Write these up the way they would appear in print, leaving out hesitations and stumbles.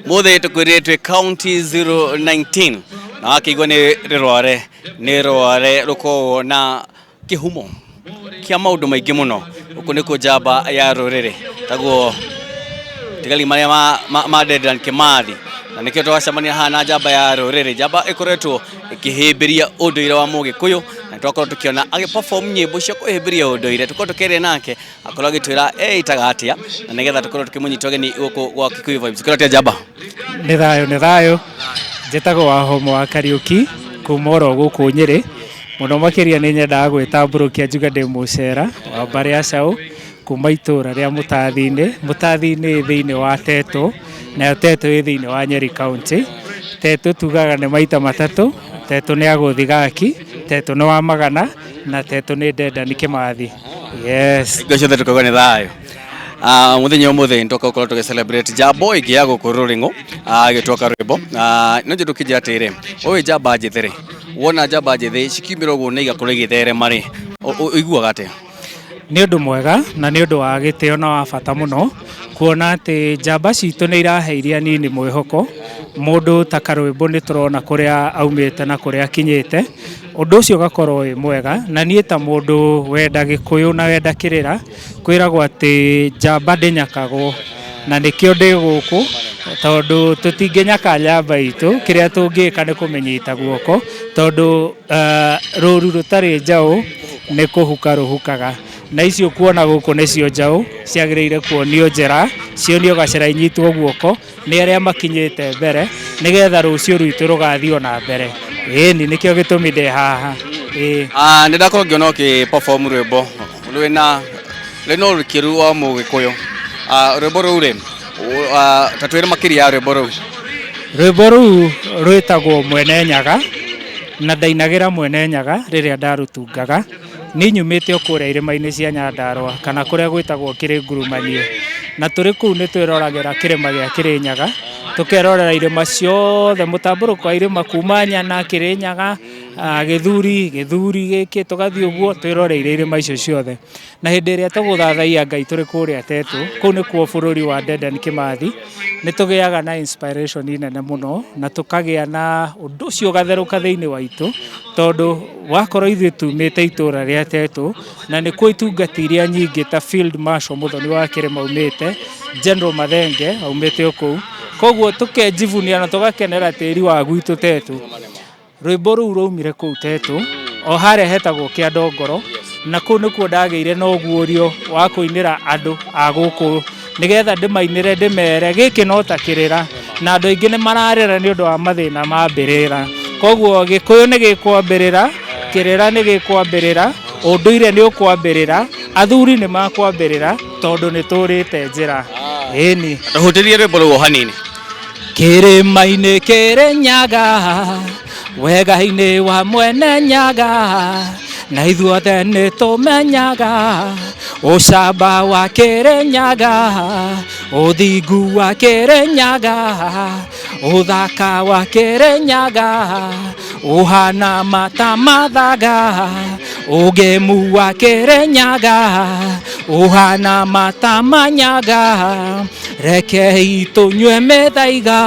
Mũthĩ tũkwĩrire twĩ county 019 na wakĩigua nĩ rĩrware nĩ rware rũkoragwo na kĩhumo kĩa maũndũ maingĩ mũno. Gũkũ nĩkuo njamba ya rũrĩrĩ taguo tigari marĩa ma Dedan Kimathi, na nĩkĩo twacemania haha na njamba ya rũrĩrĩ, njamba ĩkoretwo ĩkĩhĩmbĩria ũndũire wa mũgĩkũyũ, na twakorwo tũkĩona agĩ perform nyĩmbo cia kũhĩmbĩria ũndũire. Tũkorwo tũkĩaria nake akorwo agĩtwĩra eĩtaga atĩa, na nĩgetha tũkorwo tũkĩmũnyita ũgeni gũkũ gwa Kikuyu Vibes. Kũrĩ atĩa njamba? Nĩ thayũ, nĩ thayũ. Njĩtagwo Wahomo wa Kariũki kuma oro gũkũ Nyĩrĩ. Mũno makĩria nĩ nyendaga gwĩtambũrũkia njuge ndĩ mũcera wa mbarĩ ya Caũ kuma itũra rĩa Mũtathi-inĩ. Mũtathi-inĩ ĩ thĩinĩ wa Tetũ, nayo Tetũ ĩ thĩinĩ wa Nyeri County. Tetũ tugaga nĩ maita matatũ, Tetũ nĩ Agũthigaki, Tetũ nĩ wa Magana na Tetũ nĩ Dedan Kimathi. Yes. Hingo ciothe tũkauga nĩ thayũ. Mũthenya ũmũthĩ nĩ tũgũkorwo tũgĩ celebrate njamba ĩngĩ ya gũkũ rũrĩng'ũ agĩtwo Karwĩmbo. No njĩ ndũkĩnjĩra atĩrĩ, ũyũ njamba njĩthĩ rĩ, wona njamba njĩthĩ cikiumĩra ũguo na igakorwo igĩtherema rĩ, ũiguaga atĩa? Nĩ ũndũ mwega na nĩ ũndũ wa gĩtĩo na wa bata mũno kuona atĩ njamba citũ nĩ irahe iria nini mwĩhoko. Mũndũ ta Karwĩmbo nĩ tũrona kũrĩa aumĩte na kũrĩa akinyĩte, ũndũ ũcio ũgakorwo wĩ mwega. Na niĩ ta mũndũ wenda gĩkũyũ na wenda kĩrĩra, kwĩragwo atĩ njamba ndĩnyakagwo, na nĩkĩo ndĩ gũkũ, tondũ tũtingĩnyaka njamba itũ. Kĩrĩa tũngĩka nĩ kũmĩnyita guoko, tondũ rũru rũtarĩ njaũ nĩ kũhuka rũhukaga, na icio kuona gũkũ nĩcio njaũ ciagĩrĩire kuonio njĩra, cionio gacĩra, inyitwo guoko nĩ arĩa makinyĩte mbere, nĩgetha rũciũ rwitũ rũgathiĩ ona mbere. Ĩni nĩkĩo gĩtũmi ndĩ haha, ĩĩ. Nĩ ndakorwo ngĩona ũkĩ perform rwĩmbo rwĩna ũrikĩru wa mũgĩkũyũ. Rwĩmbo rũu rĩ, ta twĩre makĩria ya rwĩmbo rũu. Rwĩmbo rũu rwĩtagwo Mwene Nyaga, na ndainagĩra Mwene Nyaga rĩrĩa ndarũtungaga. Niĩ nyumĩte o kũrĩa irĩma-inĩ cia Nyandarũa kana kũrĩa gwĩtagwo Kĩrĩngurumanie, na tũrĩ kũu nĩ twĩroragĩra kĩrĩma gĩa Kĩrĩnyaga, tũkerorera irĩma ciothe, mũtambũrũko wa irĩma kuma Nyana, Kĩrĩnyaga, Gĩthuri, Gĩthuri gĩkĩ, tũgathiĩ ũguo twĩroreire irĩma icio ciothe. Na hĩndĩ ĩrĩa tũgũthathaiya Ngai tũrĩ kũrĩa Tetũ, kũu nĩkuo bũrũri wa Dedan Kimathi, nĩ tũgĩaga na inspiration nene mũno na tũkagĩa na ũndũ ũcio ũgatherũka thĩinĩ wa itũ, tondũ wakorwo ithuĩ tumĩte itũra rĩa Tetũ na nĩkuo itungati iria nyingĩ ta Field Marshal Mũthoni wa Kĩrĩma aumĩte, General Mathenge aumĩte o kũu, koguo tũkejivunia na tũgakenera tĩri wa gwitũ Tetũ. Rwĩmbo rũu rwaumire kũu Tetũ, o harĩa hetagwo Kĩandongoro, na kũu nĩkuo ndagĩire na ũguũrio wa kũinĩra andũ a gũkũ, nĩgetha ndĩmainĩre ndĩmere gĩkĩ no ta kĩrĩra, na andũ aingĩ nĩ mararĩra nĩ ũndũ wa mathĩna ma mbĩrĩra. Koguo gĩkũyũ nĩ gĩkwambĩrĩra, kĩrĩra nĩ gĩkwambĩrĩra, ũndũire nĩ ũkwambĩrĩra, athuri nĩ makwambĩrĩra, tondũ nĩ tũrĩte njĩra. Ĩni. Tũhutĩrie rwĩmbo rũu o hanini. Kĩrĩma-inĩ Kĩrĩnyaga, wega-inĩ wa Mwene Nyaga, na ithuothe nĩ tũmenyaga ũcamba wa Kĩrĩnyaga, ũthingu wa Kĩrĩnyaga, ũthaka wa Kĩrĩnyaga, ũhana mata mathaga, ũgemu wa Kĩrĩnyaga, ũhana mata manyaga. Rekei tũnyue mĩthaiga,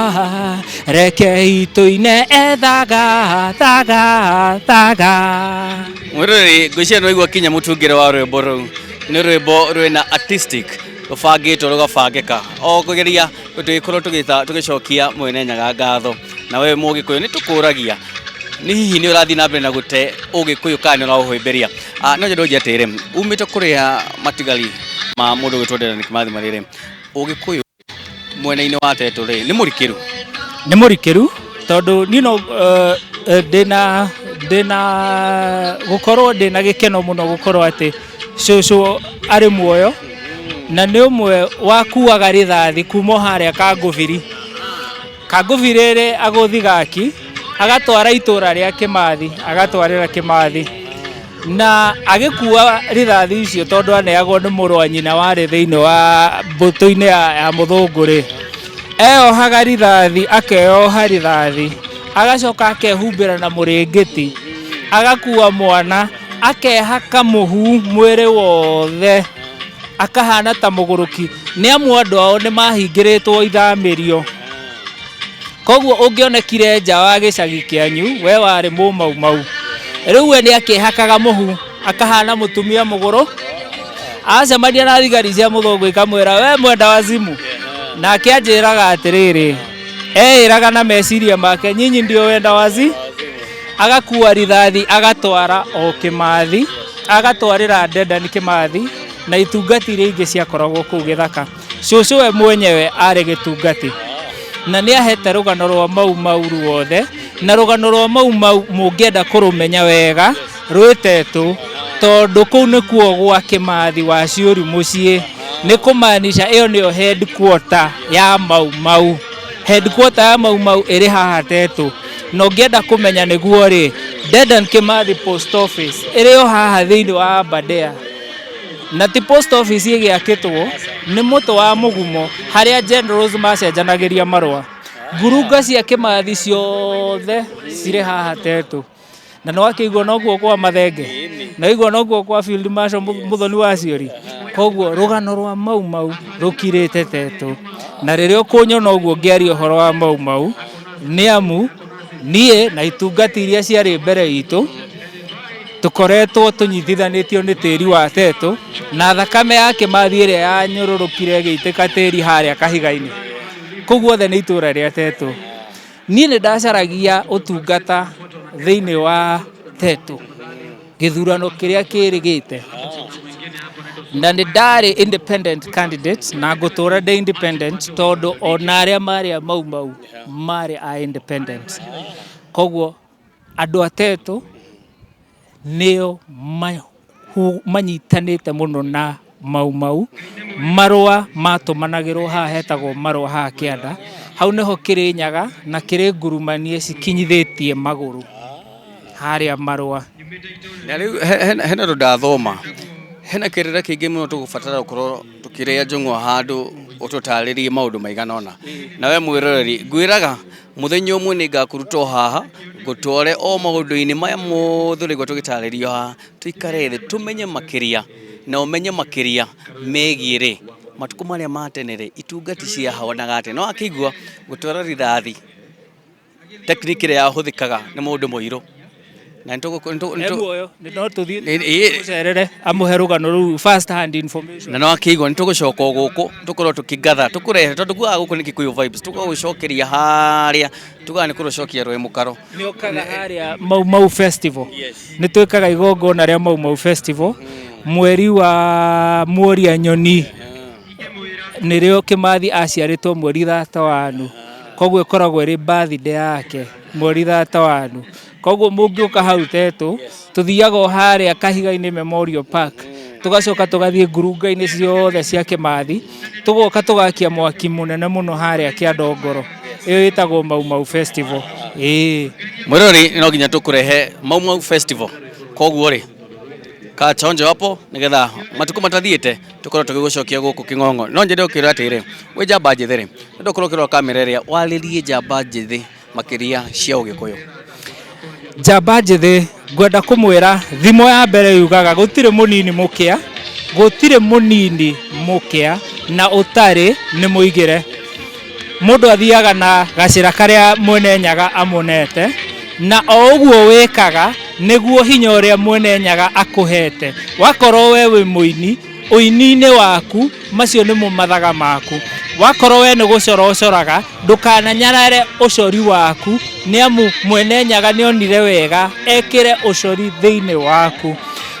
rekei tũine ethaga thaga thaga. Mwĩroreri, ngwĩciria nĩ waigua kinya mũtungĩre wa rwĩmbo rũu. Nĩ rwĩmbo rwĩna artistic, rũbangĩtwo rũgabangĩka o kũgeria tũgĩkorwo tũgĩcokia Mwene Nyaga ngatho. Na we mũgĩkũyũ nĩ tũkũragia, nĩ hihi nĩ ũrathiĩ na mbere na gũte ũgĩkũyũ kana nĩ ũraũhĩmbĩria? No nyende ũnjĩre atĩrĩrĩ, umĩte kũrĩa matigari ma mũndũ ũgwĩtwo Dedan Kimathi marĩ rĩ, ũgĩkũyũ mwena-inĩ wa Tetũ rĩ, nĩ mũrikĩru? Nĩ mũrikĩru, tondũ niĩ no ndĩna gũkorwo ndĩna gĩkeno mũno gũkorwo atĩ cũcũ arĩ muoyo, na nĩ ũmwe wakuaga rithathi kuma o harĩa Kangũbiri. Kangũbiri ĩrĩ Agũthigaki, agatwara itũra rĩa Kĩmathi, agatwarĩra Kĩmathi. Na agĩkua rithathi icio, tondũ aneagwo nĩ mũrũ wa nyina warĩ thĩinĩ wa mbũtũ-inĩ ya mũthũngũ rĩ, eyohaga rithathi, akeyoha rithathi, agacoka akehumbĩra na mũrĩngĩti, agakua mwana, akehaka mũhu mwĩrĩ wothe, akahana ta mũgũrũki, nĩ amu andũ ao nĩ mahingĩrĩtwo ithamĩrio. Koguo ũngĩonekire nja wa gĩcagi kĩanyu, we warĩ mũmaumau. Rĩu we nĩ akĩhakaga mũhu akahana mũtumia mũgũrũ, acemania na thigari cia mũthũngũ ikamwĩra we mwenda wazimu. Nake anjĩraga atĩrĩrĩ, eĩraga na meciria make, nyinyi ndio wenda wazi. Agakua rithathi agatwara o Kĩmathi, agatwarĩra Dedan Kĩmathi na itungati iria ingĩ ciakoragwo kũu gĩthaka. Cũcũ we mwenyewe arĩ gĩtungati na nĩ ahete rũgano rwa Mau Mau ruothe, na rũgano rwa Mau Mau mũngĩenda kũrũmenya wega rwĩtetũ, tondũ kũu nĩkuo gwa Kĩmathi wa Ciũri mũciĩ. Nĩ kũmaanisha ĩyo nĩyo headquarter ya Mau Mau. Headquarter ya Mau Mau ĩrĩ haha Tetũ. Na ũngĩenda kũmenya nĩguo rĩ, Dedan Kimathi Post Office ĩrĩ o haha thĩinĩ wa Aberdare. Na ti post office ĩgĩakĩtwo, nĩ mũtĩ wa mũgumo harĩa generals macenjanagĩria marũa. Ngurunga cia Kĩmathi ciothe cirĩ haha Tetũ. Na nĩ wakĩigua noguo kwa Mathenge, na waigua noguo kwa Field Marshal Mũthoni wa Ciori. Koguo rũgano rwa Mau Mau rũkirĩte Tetũ. Na rĩrĩa ũkũnyona ũguo ngĩaria ũhoro wa Mau Mau, nĩ amu niĩ na itungati iria ciarĩ mbere itũ, tũkoretwo tũnyitithanĩtio nĩ tĩri wa Tetũ na thakame ya Kĩmathi ĩrĩa yanyũrũrũkire ĩgĩitĩka tĩri harĩa kahiga-inĩ. Kũu guothe nĩ itũra rĩa Tetũ. Niĩ nĩ ndacaragia ũtungata thĩinĩ wa Tetũ gĩthurano kĩrĩa kĩrĩgĩte, na nĩ ndarĩ independent candidate na ngũtũra ndĩ independent tondũ ona arĩa marĩ a Mau Mau marĩ a independent. Koguo andũ a Tetũ nĩo manyitanĩte mũno na Mau Mau. Marũa matũmanagĩrwo haha hetagwo marũa haha kĩanda, hau nĩho Kĩrĩnyaga na Kĩrĩngurumanie cikinyithĩtie magũrũ harĩa marũa. Na rĩu hena ũndũ ndathoma, hena kĩrĩra kĩingĩ mũno tũgũbatara gũkorwo tũkĩrĩa njũng'wa handũ ũtũtarĩrie maũndũ maigana ũna. Na we mwĩroreri, ngwĩraga mũthenya ũmwe nĩ ngakũruta o haha, ngũtware o maũndũ-inĩ maya mothe ũraigua tũgĩtarĩrio haha, tũikare thĩ tũmenye makĩria na ũmenye makĩria megiĩ rĩ, matukũ marĩa ma tene rĩ, itungati ciahanaga atĩa. No akĩigua gũtwara rithathi, technique ĩrĩa yahũthĩkaga nĩ mũndũ mũirũ. Na nĩ E muoyo, no tũthiĩ tũcerere amũhe rũgano rũu first hand information. Na no akĩigua nĩ tũgũcoka o gũkũ tũkorwo tũkĩgatha tũkũrehe tondũ kuaga gũkũ nĩ Kikuyu vibes, tũgagũcokeria harĩa tugaga nĩ kũrũcokia rwĩ mũkaro. Nĩ okaga harĩa Mau Mau Festival. Nĩ twĩkaga igongona rĩa Mau Mau Festival mweri wa Muoria Nyoni, nĩrĩo Kĩmathi aciarĩtwo mweri 31, koguo ĩkoragwo ĩrĩ birthday yake mweri 31. Koguo mũngĩũka hau Tetũ, tũthiaga o harĩa Kahiga-inĩ Memorial Park, tũgacoka tũgathiĩ ngurunga-inĩ ciothe cia Kĩmathi, tũgoka tũgakia mwaki mũnene mũno harĩa Kĩandongoro. Ĩyo ĩtagwo Mau Mau Festival. Ĩĩ. Mwĩroreri, no nginya tũkũrehe Mau Mau Festival, koguo rĩ, kaa chonjo hapo nĩgetha matukũ matathiĩte tũkorwo tũgĩgũcokia gũkũ kĩng'ong'o. No nyende ũkĩra atĩrĩ, wĩ njamba njĩthĩ rĩ, nĩ ũkorwo ũkĩrora kamera ĩrĩa warĩrie njamba njĩthĩ makĩria cia ũgĩkũyũ. Njamba njĩthĩ ngwenda kũmwĩra thimo ya mbere yugaga gũtirĩ mũnini mũkĩa, gũtirĩ mũnini mũkĩa na ũtarĩ nĩ mũigĩre. Mũndũ athiaga na gacĩra karĩa mwene Nyaga amunete, na o ũguo wĩkaga nĩguo hinya ũrĩa mwene Nyaga akũhete. Wakorwo we wĩ mũini, ũini-inĩ waku macio nĩmo mathaga maku. Wakorwo we nĩ gũcora ũcoraga, ndũkananyarare ũcori waku, nĩ amu mwene Nyaga nĩ onire wega ekĩre ũcori thĩinĩ waku.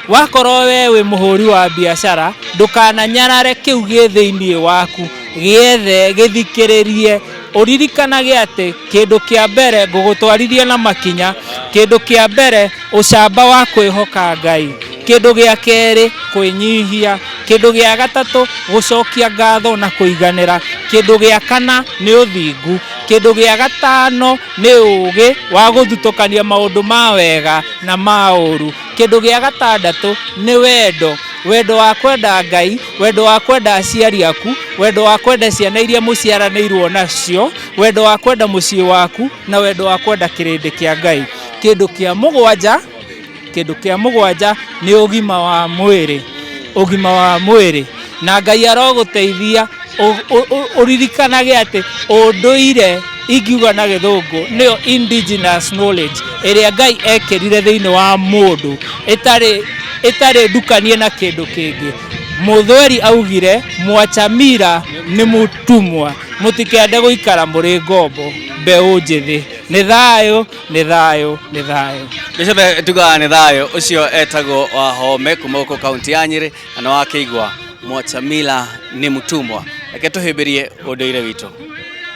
Wakorwo we wĩ mũhũri wa biacara, ndũkananyarare kĩu gĩ thĩinĩ waku, gĩethe, gĩthikĩrĩrie, ũririkanage atĩ kĩndũ kĩa mbere ngũgũtwarithia na makinya, kĩndũ kĩa mbere ũcamba wa kwĩhoka Ngai, kĩndũ gĩa kerĩ kwĩnyihia, kĩndũ gĩa gatatũ gũcokia ngatho na kũiganĩra, kĩndũ gĩa kana nĩ ũthingu, kĩndũ gĩa gatano nĩ ũgĩ wa gũthutũkania maũndũ ma wega na ma ũru, kĩndũ gĩa gatandatũ nĩ wendo, wendo wa kwenda Ngai, wendo wa kwenda aciari aku, wendo wa kwenda ciana iria mũciaranĩirwo nacio, wendo wa kwenda mũciĩ waku, na wendo wa kwenda kĩrĩndĩ kĩa Ngai. Kĩndũ kĩa mũgwanja, kĩndũ kĩa mũgwanja nĩ ũgima wa mwĩrĩ, ũgima wa mwĩrĩ. Na Ngai arogũteithia Ũririkanage atĩ ũndũire, ingiuga na Gĩthũngũ nĩyo indigenous knowledge ĩrĩa Ngai ekĩrire thĩinĩ wa mũndũ, ĩtarĩ ndukanie na kĩndũ kĩngĩ. Mũthweri augire, "Mwacha mila nĩ mũtumwa." Mũtikende gũikara mũrĩ ngombo. Mbeũ njĩthĩ, nĩ thayũ, nĩ thayũ, nĩ thayũ. Gĩcothe tugaga nĩ thayũ. Ũcio etagwo Wahome kuma gũkũ kaunti ya Nyĩrĩ, na nĩ wakĩigua, mwacha mila ni mtumwa. Reke tũhĩmbĩrie ũndũire witũ.